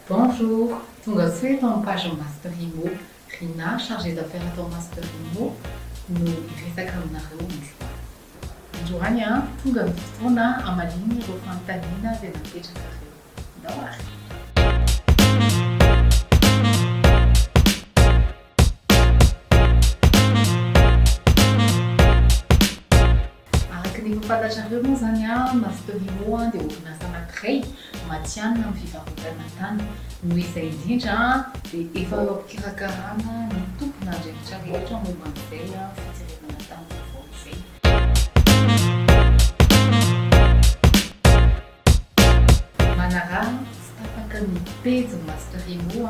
Bonjour, tonga soa eto amin'ny page Master Immo. Rina, chargée d'affaires ato amin'ny Master Immo no hiresaka aminareo androany. Androany, tonga ny fotoana hamaliana ireo fanontaniana izay napetrakareo. Ndao ary! Araka ny efa fantatrareo moa izany, Master Immo dia orinasa anankiray matihanina amin'ny fivarotana tany. Noho izay indrindra dia efa eo am-pikarakarana ny tompon'andraikitra rehetra momba an'izay fijerevana tany vaovao izay. Manaraha tsy tapaka ny pejy Master Immo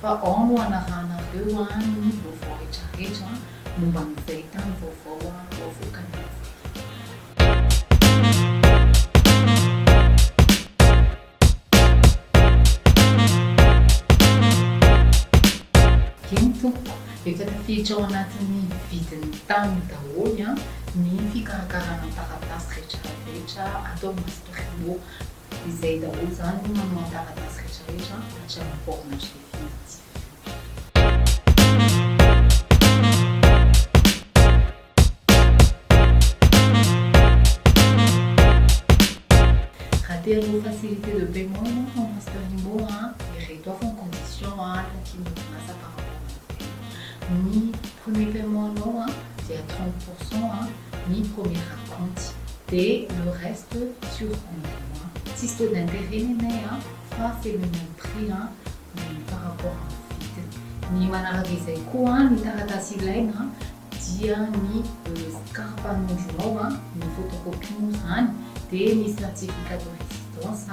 fa ao no hanarahanareo ny vaovao rehetrarehetra momba an'izay tany vaovao ho avoakanay izay. Eny tompoko, efa tafiditra ao anatin'ny vidin'ny tany daholo ny fikarakarana ny taratasy rehetrarehetra ato amin'ny Master Immo. Izay daholo izany no manao ny taratasy rehetrarehetra hatramin'ny bornage définitif. Raha te hanao facilité de paiement ianao fa Master Immo a, ireto avy ny conditions takian'ny orinasa par rapport amin'izay. Ny premier paiement anao dia 30 pour cent ny premier acompte dia le reste sur 11 mois. Tsisy taux d'intérêt ny anay fa c'est le même prix par rapport amin'ny vidiny. Ny manaraka izay koa ny taratasy ilaina dia ny kara-panondronao, ny photocopie moa izany, dia ny certificat de résidence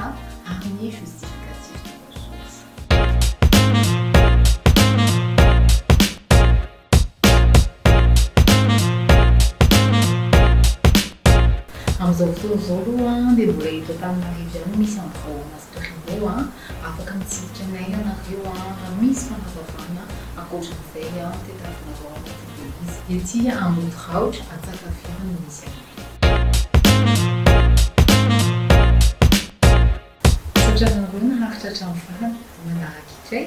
ary ny justificatif de ressources. Amin'izao fotoana izao aloha dia mbola eto Antananarivo ihany no misy ny birao Master Immo. Afaka mitsidika anay ianareo raha misy fanazavana ankoatran'izay tadiavinareo ao anatin'ilay izy. Ety Ambodiraotra, Antsakaviana no misy anay. Misaotra anareo naharitra hatramin'ny farany. Manaraka indray.